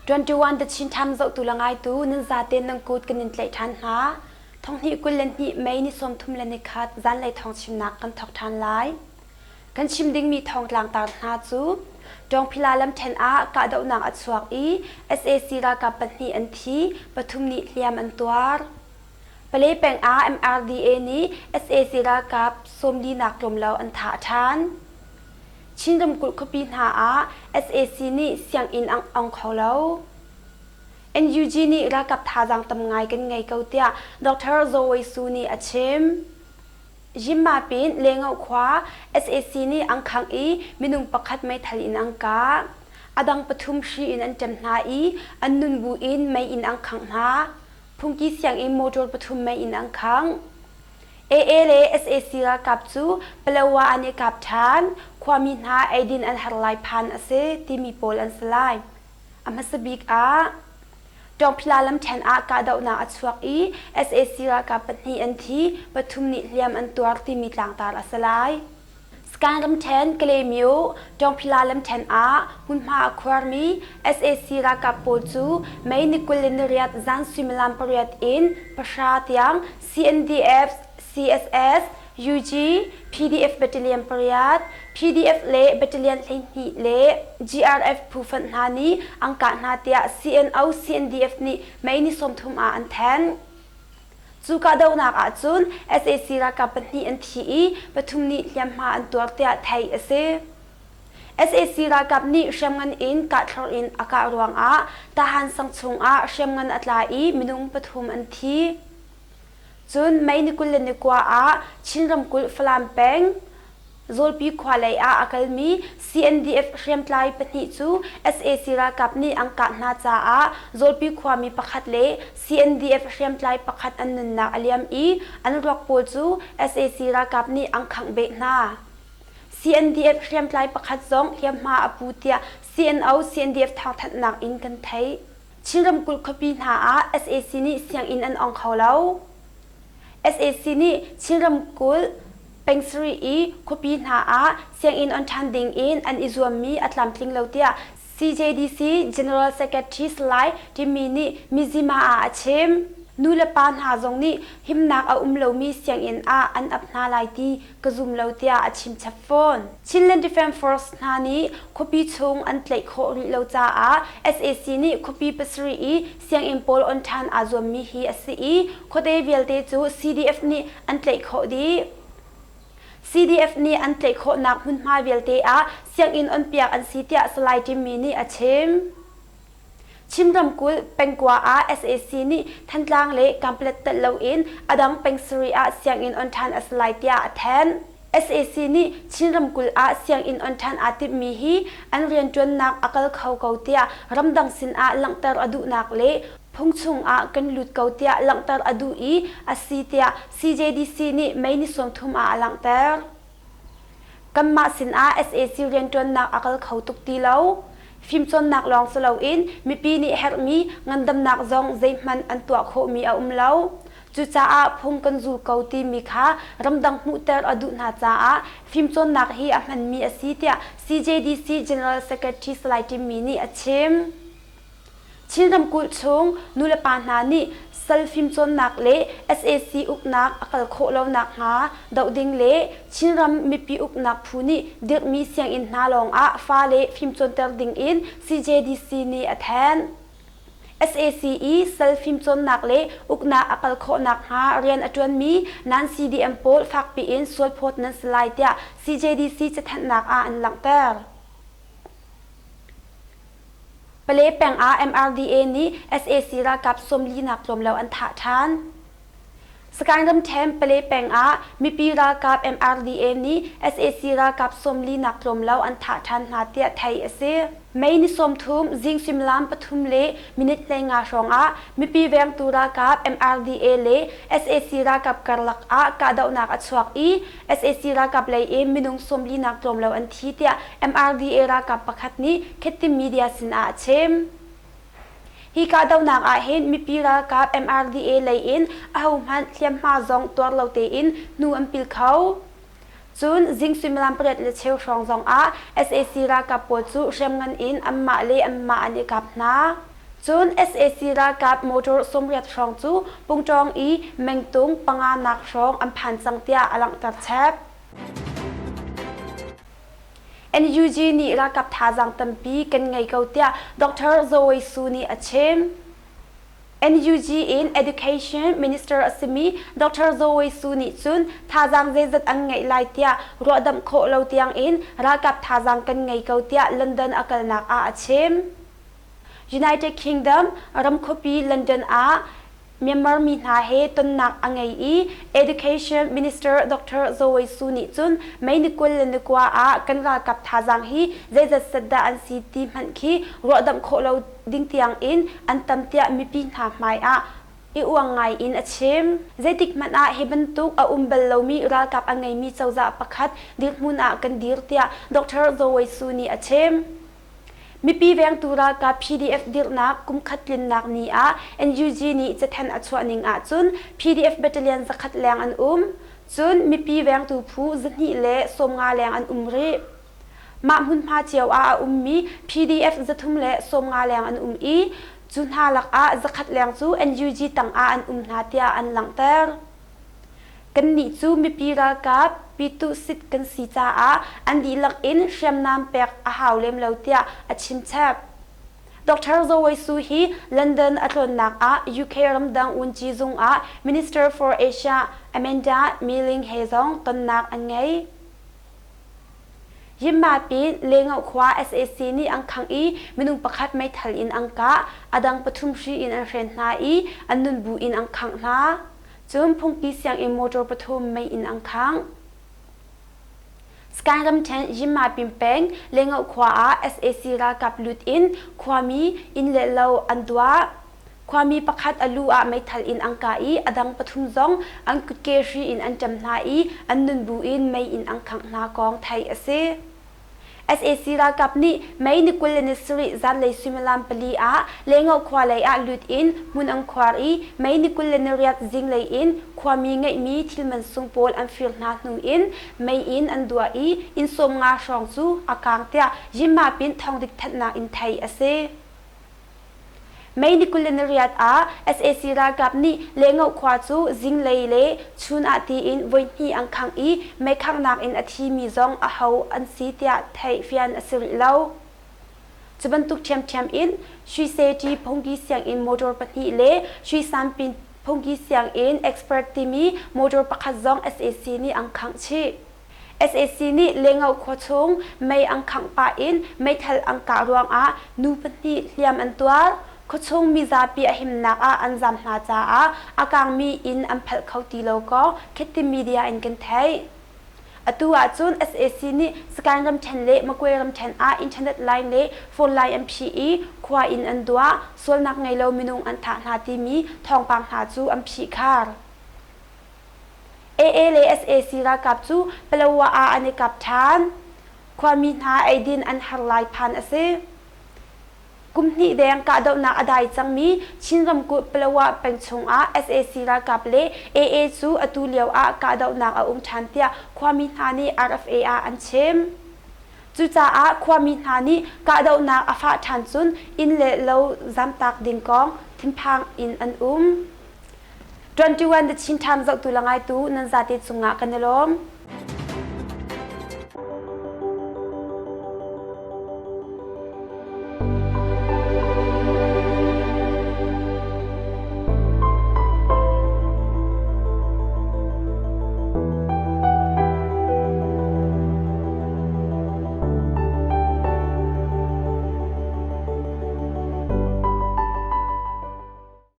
21 The Chin Times zohtu le ngaitu nan zaten nan kut kan in tlaih ṭhan hna. Thonghnih 22 May ni 31 zanlei thawng chimnak kan thawk ṭhan lai. Kan chim dingmi thawngtlang tar hna cu Ṭawngphila lamṭhen ah kahdohnak a chuak i sac ralkap pahnih an thi, pathum nih hliam an tuar. Pale peng ah MRDA nih sac ralkap sawmlinak tlawm lo an thah ṭhan. Chin ramkulh khuapi hna ah sac nih sianginn an ong kho lo. NUG nih ralkap thazaang tam ngai kan ngei ko tiah Dr. Zaw Wei Su nih a chim. Yinmapin Lengoh khua sac nih an khangh i minung pakhat meithal in an kah. A dang pathum hri in an ṭem hna i an nun buin mei in an khangh hna. Phungki sianginn motor pathum mei in an khangh. AA le sac ralkap cu Palawa an i kap ṭhan. Khuami hna eidin an har lai phan a si timi pawl an si lai. A hmasa bik ah Ṭawngphila lamṭhen ah kahdohnak a chuak i sac ralkap pahnih an thi, pathum nih hliam an tuar timi tlangtar a si lai. Skan ramṭhen Kalaymyo Ṭawngphila lamṭhen ah hmunhma a khuarmi sac ralkap pawl cu May ni 28 zan suimilam pariat in pahra tiang CNDF, CSS, UG, PDF Battalion pariat, PDF le Battalion 12 le GRF phu fonh hna nih an kah hna tiah CNO CNDF nih May ni 30 ah an thanh. Cu kahdohnak ahcun sac ralkap pahnih an thi i pathum nih hliamhma an tuar tiah theih a si. Sac ralkap nih hriamngan in kahthlorh in a kah ruangah Tahan sang chungah hriamngan a tla i minung pathum an thi. Cun May ni 29 ah Chin ramkulh Falam peng Zawlpi khua lei ah a kalmi CNDF hriamtlai pahnih cu sac ralkap nih an kah hna caah Zawlpi khuami pakhat le CNDF hriamtlai pakhat an nunnak a liam i an ruak pawl cu sac ralkap nih an khangh beh hna. CNDF hriamtlai pakhat zong hliamhma a pu tiah CNO CNDF thawngthanhnak in kan theih. Chin ramkulh khuapi hna ah sac nih sianginn an ong kho lo. Sac nih Chin ramkulh peng sarih i khuapi hna ah sianginn on ṭhan ding in an i zuammi a tlamtling lo tiah CJDC General Secretary Salai Timi nih Mizzima ah a chim. Nu le pa hna zong nih himnak a um lomi sianginn ah an ap hna lai ti ka zum lo tiah a chim chap fawn. Chinland Defence Force hna nih khuapi chung an tlaih khawh rih lo caah sac nih khuapi pasarih i sianginn pawl on ṭhan aa zuammi hi a si i khuate vialte cu CDF nih an tlaih khawh dih. CDF nih an tlaih khawhnak hmunhma vialte ah sianginn onpiak an si tiah Salai Timmy nih a chim. Chin ramkulh pengkua ah sac nih Thantlang le Kanpalet telh loin a dang peng sarih ah sianginn on ṭhan a si lai tiah a thanh. Sac nih Chin ramkulh ah sianginn on ṭhan aa timhmi hi an rianṭuannak a kal kho ko tiah ramdang sinah langhter a duhnak le phung chungah kan lut ko tiah langhter a duh i a si tiah CJDC nih May ni 30 ah a langhter. Kanmah sinah sac rianṭuannak a kal kho tuk ti lo. Fimcawnnak lawng si loin mipi nih herhmi ngandamnak zong zeihmanh an tuah khawhmi a um lo. Cucaah phung kan zul ko timi kha ramdang hmuhter a duh hna caah fimcawnnak hi a hmanmi a si tiah CJDC General Secretary Salai Timmy nih a chim. Chin ramkulh chung nulepa hna nih sal fimcawnnak le sac uknak a kal khawh lo nakhnga doh ding le Chinram mipi uknak phu nih dirhmi sianginn hna lawngah fale fimcawnter ding in CJDC nih a thanh. Sac i sal fimcawnnak le uknak a kal khawh nakhnga rian a ṭuanmi nan CDM pawl fakpi in sualphawt nan si lai tiah CJDC cathanhnak ah an langhter. Pale peng ah MRDA nih sac ralkap sawmlinak tlawm lo an thah ṭhan. Sagaing ramṭhen Pale peng ah mipi ralkap MRDA nih sac ralkap sawmlinak tlawm lo an thah ṭhan hna tiah theih a si. May ni 30 zing suimilam pathum le minute 15 hrawng ah mipi vengtu ralkap MRDA le sac ralkap karlak ah kahdohnak a chuak i sac ralkap lei in minung sawmlinak tlawm lo an thi tiah MRDA ralkap pakhat nih Khettim media sinah a chim. Hi kahdohnak ah hin mipi ralkap MRDA lei in ahohmanh hliamhma zong tuar lo tein hnu an pil kho. Cun zing suimilam pariat le cheu hrawng zongah sac ralkap pawl cu hriamngan in anmah le anmah an i kap hna. Cun sac ralkap motor 80 hrawng cu Pungṭawng i mengtung panganak hrawng an phan cang tiah a langhter chap. NUG nih ralkap thazaang tampi kan ngei ko tiah Dr. Zaw Wei Su nih a chim. NUG in Education Minister a simi Dr. Zaw Wei Su nih cun thazaang zeizat an ngeih lai tiah ruahdamh khawh lo tiangin ralkap thazaang kan ngei ko tiah London a kalnak ah a chim. United Kingdom ram khuapi London ah Myanmar mi hna he tonnak a ngei i Education Minister Dr. Zaw Wei Su nih cun May ni 29 ah kan ralkap thazaang hi zeizat set dah an si ti hmanh khi ruahdamh khawh lo ding tiang in an tam tiah mipi hna hmai ah i uang ngai in a chim. Zeitik hmanh ah hi bantuk a um bal lomi ralkap a ngeimi cozah pakhat dirhmun ah kan dir tiah Dr. Zaw Wei Su nih a chim. Mipi vengtu ralkap PDF dirhnak kumkhat tlinnak ni ah NUG nih cathanh a chuah ning ahcun PDF battalion zakhat leng an um. Cun mipi vengtu phu 250 leng an um rih. Mah hmunhma cio ah a ummi PDF 350 leng an um i cu hna lakah zakhat leng cu NUG tangah an um hna tiah an langhter. Kannih cu mipi ralkap Pitusit kan si caah an dihlak in hriamnam pek a hau lem lo tiah a chimchap. Dr. Zaw Wei Su hi London a tlawnnak ah UK ramdang vunci zung ah Minister for Asia Amanda Milling he zong tonnak an ngei. Yimmapi Lengoh khua sac nih an khangh i minung pakhat meithal in an kah, a dang pathum hri in an hren hna i an nun bu in an khangh hna. Cun phungki sianginn motor pathum mei in an khangh. Sky ramṭhen Yimmapi peng Lengoh khua ah sac ralkap lut in khuami inn le lo an duah. Khuami pakhat a lu ah meithal in an kah i a dang pathum zong an kutke hri in an ṭem hna i an nun bu in mei in an khangh hna kong theih a si. Sac ralkap nih May ni 27 zanlei suimilam pali ah Lengoh khua lei ah lut in hmun an khuar i May ni 28 zinglei in khuami ngeihmi thil mansung pawl an fir hna hnu in mei in an duah i inn 50 hrawng cu a kaang tiah Yinmapin thawngdik thanhnak in theih a si. May ni 28 ah sac ralkap nih Lengoh khua cu zinglei le chun ah tiin voihnih an khangh i meikhanghnak in a thimi zong aho an si tiah theihfian a si rih lo. Cu bantuk ṭhiamṭhiam in Sui Phungki sianginn motor pahnih le Sui Sanpin Phungki sianginn expert timi motor pakhat zong sac nih an khangh chih. Sac nih Lengoh khua chung mei an khangh pah in meithal an kah ruangah nu pahnih hliam an tuar. Khuachung mizapi a himnak ah an zaam hna caah a kangmi inn an phalh kho ti lo kong Khettim media in kan theih. Atu ahcun sac nih Sagaing ramṭhen le Magway ramṭhen ah internet line le phone line an phih i khua inn an duah, sualnak ngei lo minung an thah hna timi thawngpang hna cu an phihkhar. AA le sac ralkap cu Palawa ah an i kap ṭhan. Khuami hna eidin an har lai phan a si. Kum hnih deng kahdohnak a dai cangmi Chin ramkulh Palawa peng chungah sac ralkap le AA cu atu lio ah kahdohnak a um ṭhan tiah khuami hna nih RFA ah an chim. Cucaah khuami hna nih kahdohnak a fah ṭhan cun inn le lo zamtak ding kong thinphang in an um. 21 The Chin Times zohtu le ngaitu nan zate cungah kan i lawm.